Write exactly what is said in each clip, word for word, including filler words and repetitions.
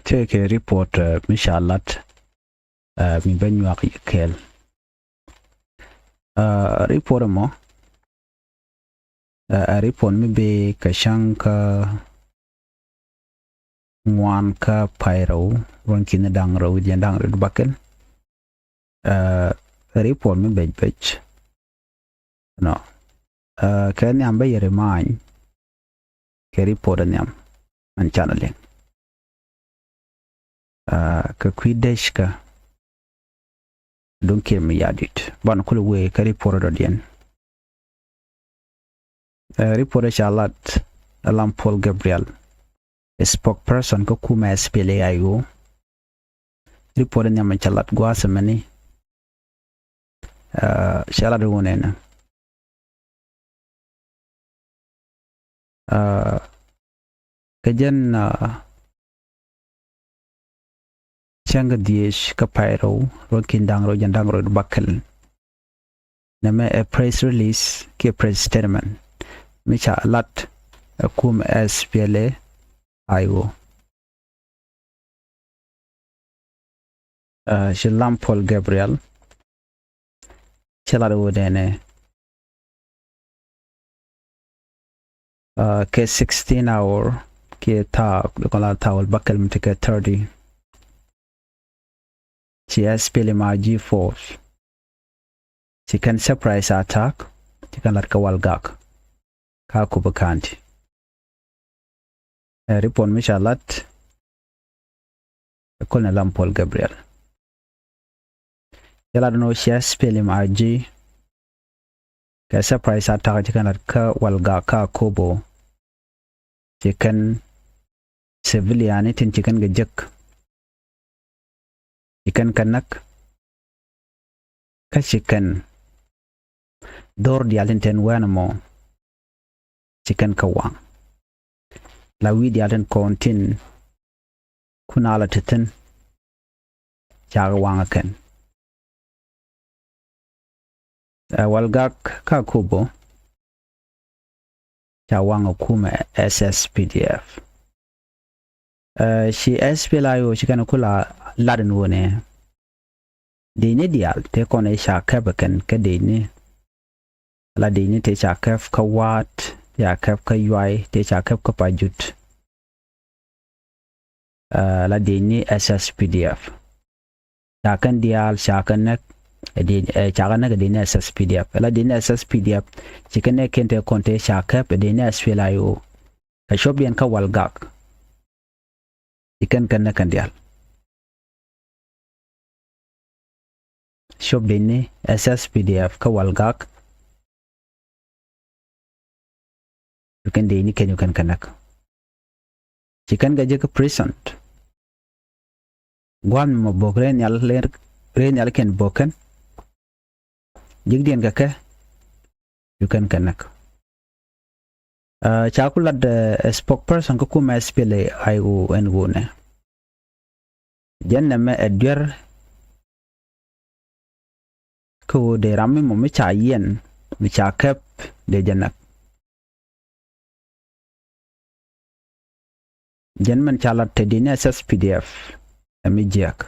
Tëëkɛ report, eh, mi ca lat, eh, mi bä nyuak yɛ kɛɛl. Eh, report ɛmɔ, eh, ɛ report mi bëë kɛ cäŋ kä ŋuan kä pay rɛw, ruɔ̱n ki̱ni da̱ŋ rɛw, jiɛn da̱ŋ rɛw bakɛl. Eh, report mi bec bec. Nɔ. Eh, kɛ nhiam bä yɛ remind kɛ report nhiam ɛn canɛ liŋ. Eh, kɛ kui̱ dec kä duŋ kiɛ mi ya̱di̱t. Banɛ kulɛ wee kɛ report dɔ̱diɛn. Eh, report ca lat ɛ Lam Paul Gabriel, spokesperson kä kumɛ S P L A I O. Report nhiam ca lat gua̱a̱th mɛni. Eh, ca lat wunɛ nɛ. Eh, kɛ jɛn, eh, cäŋ kä dhieec kä pay rɛw, ruɔ̱n ki̱ni da̱ŋ rɛw, jiɛn da̱ŋ rɛw bakɛl. Nɛmɛ ɛ press release kiɛ press statement mi ca lat ɛ kumɛ S P L A I O. Eh, ci Lam Paul Gabriel cɛ lat wä dɛnɛ, eh, kɛ sixteen hour kiɛ thaak, dee kɔn la thaak wäl bakɛl mi tekɛ thirty. Ci S P L M I G force ci kɛn surprise attack, ci kɛn lat kä Walgak kä Akobo County. Eh, report mi ca lat ɛ kulnɛ Lam Paul Gabriel. Cɛ lat ɛn ɣöö ci S P L M I G kɛ surprise attack ci kɛn lat kä Walgak kä Akobo. Ci kɛn civilian tin ci kɛn kɛ jek, ci kɛn kɛ näk, kä ci kɛn dhor diaal tin te wɛn ɛmɔ ci kɛn kɛ waŋ. La wi̱i̱ diaal tin kɔn tin kun a la te thi̱n, cakɛ waŋ ɛ kɛn. Eh, Walgak kä Akobo ca waŋ ɛ kumɛ S S P D F. Eh, ci S P L A I O ci kɛn kula lat ɛn wunɛ. Dec ni diaal tëë kɔn ɛ ca kɛp ɛ kɛn kä dec ni. La dec ni tëë ca kɛp kä Waat, tëë ca kɛp kä Yuay, tëë ca kɛp kä Pajut. Eh, la dec ni S S P D F. Ca kɛn diaal ca kɛn näk, eh, dec, eh, ca kɛn näk, eh, dec ni S S P D F. La dec ni S S P D F ci kɛn nɛ kɛn tëë kɔn tëë ca kɛp, eh, dec ni S P L A I O. Kɛ copdiɛn kä Walgak ci kɛn kɛn näk kɛn diaal. Cop dec ni S S P D F kä Walgak. Cu kɛn dec ni kɛn, cu kɛn kɛ näk. Ci kɛn kɛ jek kä prison. Gua̱a̱th mi mɔ bo̱k rɛy nhial, rɛy nhial kɛn bo̱k kɛn. Jek diɛn kɛ kɛ, cu kɛn kɛ näk. Eh, ca ku lat, eh, spokesperson kä kumɛ S P L A I O ɛn wunɛ. Jɛn nɛmɛ ɛ duer kä ɣöö dee ram mi mɔ mi ca yiɛn mi ca kɛp dee jɛ näk. Jɛn mɛn ca lat te dec ni S S P D F ɛ mi jiäk.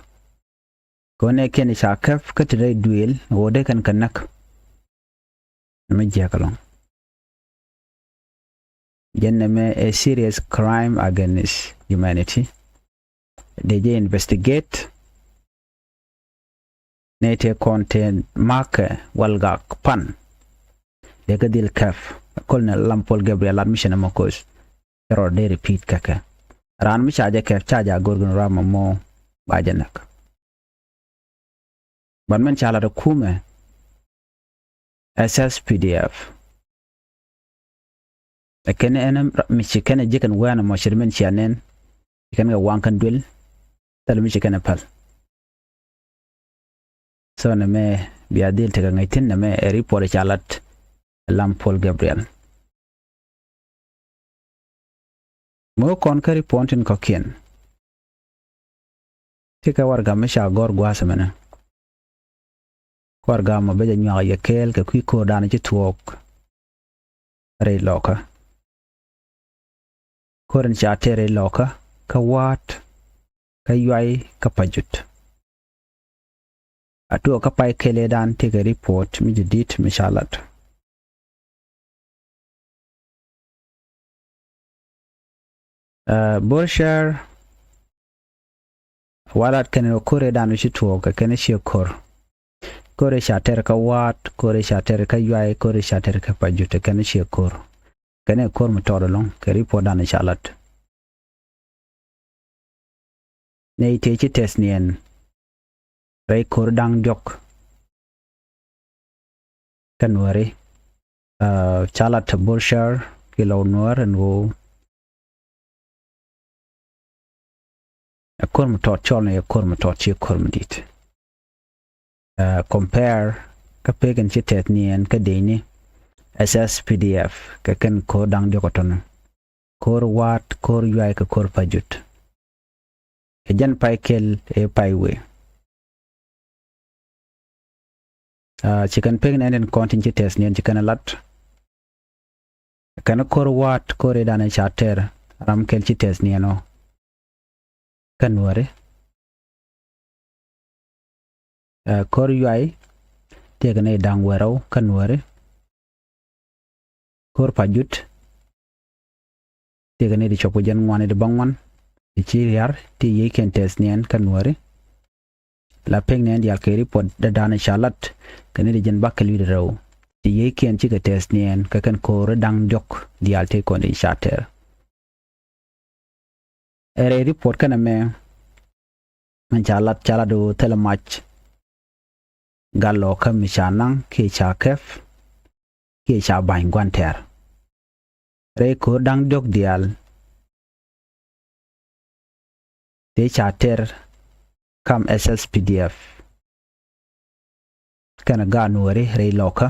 Kɛ ɣöö nɛ kiɛn ca kɛp kä te rɛy duëël ɣöö dee kɛn kɛ näk. Ɛ mi jiäk ɛlɔ̱ŋ. Jɛn nɛmɛ ɛ serious crime against humanity. Dee jɛ investigate. Nɛ tëë kɔn tëë makɛ Walgak pan. Dee kɛ dhil kɛp. Kol nɛ Lam Paul Gabriel lat mi ci nɛ mɔ koc. Kɛ rɔ dee repeat kɛ kɛ. Raan mi ca jɛ kɛp ca jɛ a go̱r gin ram mɔ mɔ ba jɛ näk. Ban mɛn ca lat ɛ kumɛ S S P D F. Ɛ kɛn ɛn mi ci kɛn ɛ ji̱ kɛn wɛn ɛmɔ ci ri mɛn cia nɛn. Ci kɛn kɛ waŋ kɛn duël. Thil mi ci kɛn ɛ päl. So nɛmɛ bia dhil tekɛ ŋäc thi̱n nɛmɛ ɛ report ca lat ɛ Lam Paul Gabriel. Mi wä kɔn kä report tin kɔ̱kiɛn. Ti kɛ warɛga mi ca gɔ̱r gua̱a̱th ɛmɛnɛ. Warɛga mɔ bɛ jɛ nyuak yɛ kɛɛl kɛ kui̱ ko̱r danɔ ci thuɔɔk rɛy lɔkä. Ko̱r in ca tɛr rɛy lɔkä kä Waat. kä Yuay kä Pajut. A tuɔɔk kä pay kɛl ëëdan tëëkɛ report mi jɛ di̱t mi ca lat. Ɛ, Borshar, wa lat kɛn ɛ ko̱r ëëdan ci tuɔɔk kɛ kɛn ciɛ ko̱r. Ko̱r ëë ca tɛr kä Waat, ko̱r ëë ca tɛr kä Yuay, ko̱r ëë ca tɛr kä Pajut, kɛn ciɛ ko̱r. Kɛn ɛ ko̱r mi tɔɔt ɛlɔ̱ŋ kɛ report dan ca lat. Nɛy tëë ci tɛth niɛn rɛy ko̱r da̱ŋ diɔ̱k kä Nuääri. Ɛ, ca lat Borshar kiɛ Lɔw Nuäär ɛn ɣöö ɛ ko̱r mi tɔɔt, cɔl ni ɛ ko̱r mi tɔɔt, /ciɛ ko̱r mi di̱t. Ɛ, compare kä pek in ci tɛth niɛn kä dëcni S S P D F kɛ kɛn ko̱r da̱ŋ diɔ̱k ɔ tɔ̱ni. Ko̱r Waat, ko̱r Yuay kɛ ko̱r Pajut. Ɛ jɛn pay kɛl ëë pay wëë. Ɛ, ci kɛn pek nɛn tin kɔn tin ci tɛth niɛn ci kɛn ɛ lat. Kɛn ko̱r Waat, ko̱r ëëdan ca tɛr ram kɛl ci tɛth niɛn ɔ kä Nuääri. Ɛ, ko̱r Yuay tëëkɛ nɛy da̱ŋ wäl rɛw kä Nuääri. Ko̱r Pajut tëëkɛ nɛy ti cuɔp kɛ jiɛn ŋuan, nɛy ti bäŋuan ti ci ria̱r ti yiëëkiɛn tɛth niɛn kä Nuääri. La pek nɛn diaal kɛ report dädan ca lat kɛ nɛy ti jiɛn bäkɛl wi̱cdɛ rɛw ti yiëëkiɛn cikɛ tɛth niɛn kɛ kɛn ko̱r da̱ŋ diɔ̱k diaal tëë kɔn ti ca tɛr. Ɛ rɛy report kɛn ɛmɛ min ca lat, ca lat ɣöö thilɛ mac gat Lɔkä mi ca naŋ kiɛ ca kɛp kiɛ ca ba̱ny gua̱n tɛr. Rɛy ko̱r da̱ŋ diɔ̱k diaal tëë ca tɛr kam S S P D F kɛnɛ gaat Nuääri rɛy Lɔkä,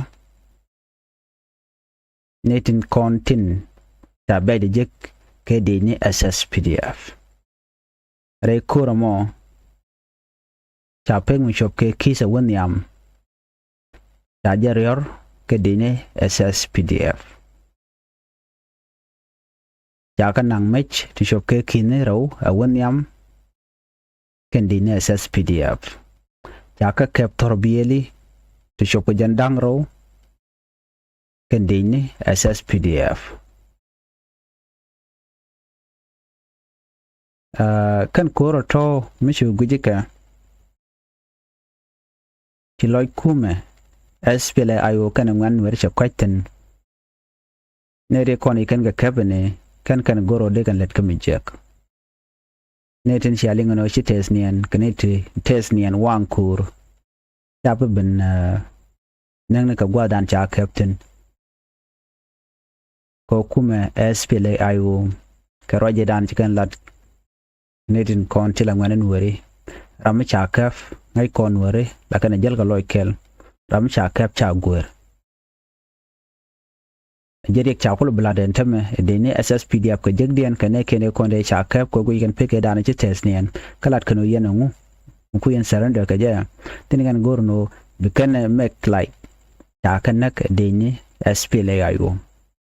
nɛy tin kɔn tin ca bɛcdɛ jek kɛ dëcni S S P D F. Rɛy ko̱r ɛmɔ ca pek mi cuɔp kɛ Ki̱th ɛ wä nhiam ca jɛ riɔ̱r kɛ dëcni S S P D F. Ca kɛ naŋ mec ti cuɔp kɛ Ki̱thni rɛw ɛ wä nhiam kɛn dëcni S S P D F. Ca kɛ kɛp thɔrbiɛli ti cuɔp kɛ jiɛn da̱ŋ rɛw kɛn dëcni S S P D F. Ɛ, kɛn ko̱r ɔ tɔ̱ mi ci gui̱ci kɛ ci lɔc kumɛ S P L A I O kɛnɛ ŋuɛ̈tni weri cɛ kua̱c thi̱n. Nɛy ti kɔn i̱ kɛn kɛ kɛpɛ ni kɛn kɛn go̱r ɔ dee kɛn lät kä mi jiäk. Nɛy tin cia liŋ ɛn ɣöö ci tɛth niɛn kɛ nɛy ti tɛth niɛn waŋ ko̱r. Ca bi ben, ɛ, näkni kɛ gua̱a̱thdan ca kɛp thi̱n. Kɛ kumɛ S P L A I O kɛ ruacdan ci kɛn lat. Nɛy tin kɔn ti la ŋuɛ̈tni weri, ram mi ca kɛp ŋäc kɔn weri la kɛn ɛ jäl kɛ lɔc kɛl. Ram mi ca kɛp ca guer. Jɛ riɛk ca kulɛ bi lat ɛn tämɛ dëcni S S P D F kɛ jekdiɛn kɛ nɛy kɛn ɛ kɔn dee ca kɛp kɛ guic kɛn pek ëëdan ci tɛth niɛn. Kä lat kɛn ɔ yɛn ɛŋu mi ku yɛn surrender kɛ jɛ. Thin kɛn go̱r ni ɣöö bi kɛn ɛ mɛk lac ca kɛn näk dëcni S P L A I O.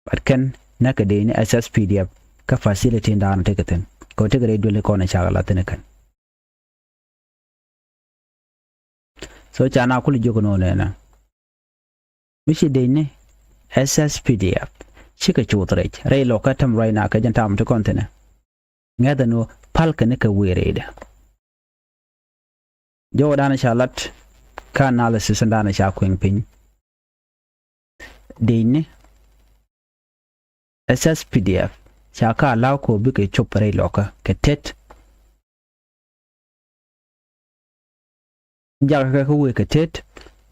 But kɛn näk dëcni S S P D F kä facility in da̱a̱n tekɛ thi̱n kɛ ɔ tekɛ rɛy duëli kɔn ɛ cakɛ la thi̱n kɛn. So ca na kul jiök nɔ nɛnɛ mi ci dëcni S S P D F cikɛ cuuth rɛc rɛy Lɔkä tämɛ ruacna kɛ jɛn tam ti kɔn thi̱nɛ. Ŋäthɛ ni ɣöö pälkɛ ni kɛ wëë rɛydɛ. Jɔwdan ca lat kä analysis dan ca kueŋ piny. Dëcni S S P D F ca kä allow kɛ ɣöö bikɛ cop rɛy Lɔkä kɛ tet. Jakɛ kɛ kä wëë kɛ tet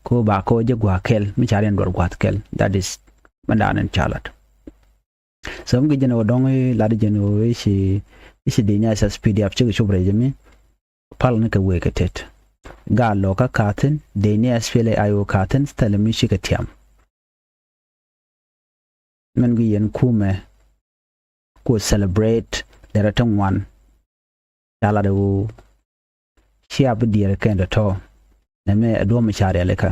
kɛ ɣöö ba kɛ ɣöö jɛ gua̱a̱th kɛl mi ca riɛn duɔr gua̱a̱th kɛl. That is mi dan in ca lat. So mi gɛ jɛn ɣöö dɔ̱ŋ i̱ lat jɛn ɣöö i̱ ci, i̱ ci dëcni S S P D F cikɛ cop rɛy jɛ mi päl ni kɛ wëë kɛ tet. Gaat Lɔkä ka̱thi̱n, dëcni S P L A I O ka̱thi̱n, thilɛ mi cikɛ tiam. Min gui yɛn kumɛ ku celebrate derɛ ti ŋuan. Ca lat ɛ ɣöö cia bi diɛɛr kɛn tɔ̱tɔ̱ nɛmɛ ɛ duɔ̱ɔ̱p mi ca rialikä.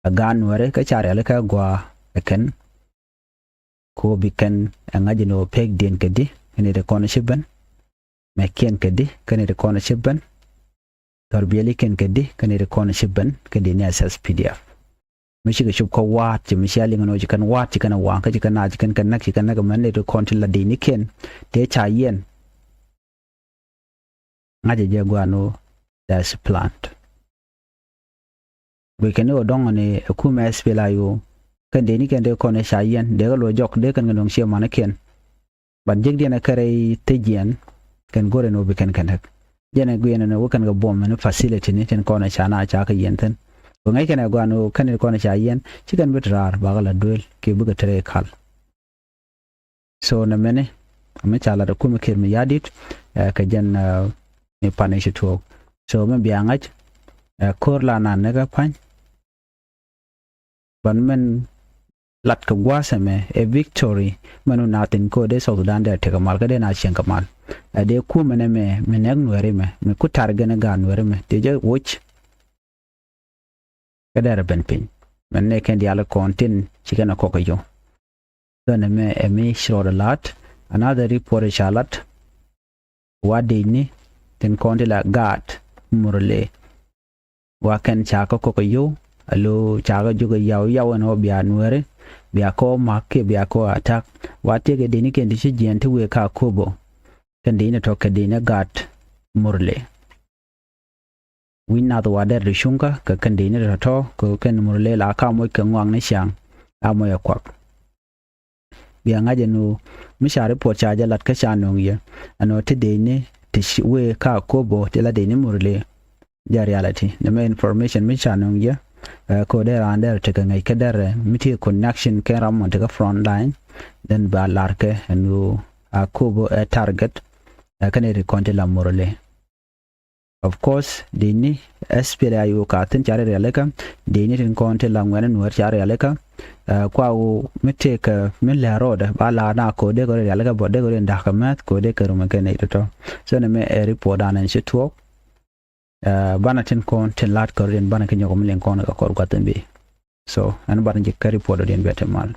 Ɛ gaat Nuääri kä ca rialikä ɛ gɔaa ɛ kɛn. Ku bi kɛn ɛ ŋa̱c ni ɣöö pekdiɛn kɛ di kɛn i̱ ti kɔn ci ben. mɛkiɛn kɛ di kä nɛy ti kɔn cɛ ben. Dhɔr biɛlikiɛn kɛ di kä nɛy ti kɔn cɛ ben kä di ni S S P D F. Mi cikɛ cop kä wa̱a̱t ci mi cia liŋ ni wä ci kɛn wa̱a̱t ci kɛn wa̱a̱ kä ci kɛn a ci kɛn kɛ näk ci kɛn näk mɛn nɛy ti kɔn ti la dec ni kiɛn tëë ca yiɛn. Ŋa̱cɛ jɛ gua̱a̱n wä that's plant. Guic kɛn ni wä dɔ̱ŋ ni ɛ kumɛ S P L A I O kɛn dec ni kiɛn dee kɔn ca yiɛn dee kä luɔ jɔk dee kɛn kɛ nöŋ ciɛ manikiɛn. But jek diɛn ɛ kɛ rɛy thiec jiɛn kɛn go̱rɛ ni wä bi kɛn kɛ näk. Jɛn ɛ guiɛn ni wä kɛn kɛ buɔm ni facility ni tin kɔn ca na ca kɛ yiɛn thi̱n. Wä ŋäc kɛn ɛ gua̱a̱n wä kɛn ni kɔn ca yiɛn ci kɛn bi te raar bakɛ la duel kiɛ bikɛ te rɛy kal. So nɛ mɛni mi ca lat ɛ kumɛ Kiir Mayardit ɛ kɛ jɛn ɛ mi pani ci tuɔɔk. So mi bia ŋa̱c ɛ ko̱r la nan ni kɛ pa̱ny. Ban mɛn lat kɛ gua̱a̱th ɛmɛ ɛ victory mɛn wä na thin ko̱ dee South Sudan dee tekɛ mal kä dee na cieŋ kɛ mal. Ɛ dee kumɛ nɛmɛ mi nɛk Nuɛri mɛ mi ku tar gɛn ɛ gaat Nuɛri mɛ dee jɛ woc. Kä dee rɛ ben piny mɛn nɛ kɛn diaal kɔn tin ci kɛn ɛ kɔk ɛ yo. Dhɔn ɛmɛ ɛ mi ci rɔɔdɛ la̱t another report ca lat. Wa dec ni tin kɔn ti la gaat Murle. Wa kɛn ca kä kɔk ɛ yo a lo ca kä jok ɛ yaw yaw ɛn ɔ bia Nuɛri bia kɔ mak kiɛ bia kɔ attack. Wa tiek ɛ dec ni kɛn ti ci jiɛn ti wee ka Akobo kɛn dec ni tɔk kɛ dec ni gaat Murle. Wi̱ny nath wa dɛr ti cuŋkä kɛ kɛn dec ni tɔtɔ kɛ kɛn Murle la ka moc kɛ ŋuak ni ciaŋ a moc ɛ kuak. Bia ŋa̱c ɛn ɣöö mi ca report ca jɛ lat kä ca nöŋ yɛ ɛn ɣöö ti dec ni ti wee ka Akobo ti la dec ni Murle. Jɛ reality ni mɛ information mi ca nöŋ yɛ ɛ kɛ ɣöö dee raan dee rɔ tekɛ ŋäc kä dee rɛ mi ti connection kɛn ram mɔ tekɛ front line. Then ba lar kɛ ɛn ɣöö Akobo ɛ target ɛ kɛn ɛ ti kɔn ti la Murle. Of course dec ni S P L A I O ka thin ca ri rialikä dec ni tin kɔn ti la ŋuɛni Nuɛr ca rialikä. Kua wu mi tëëk mi lɛ rɔɔdɛ ba la na ko dee kɛ ri rialikä bɔ dee kɛ ri da̱k kɛ mɛth ko dee kɛ rumɛ kɛ nɛy tɔtɔ. So ni mɛ ɛ report dan ɛn ci tuɔɔk. Banɛ tin kɔn tin la̱t kɛ rɔɔdɛ banɛ kɛ nyɔk mi liŋ kɔn kɛ kɔr gua̱th in bi. So ɛn banɛ ji̱ kɛ report dɔ̱diɛn bɛ ti mal.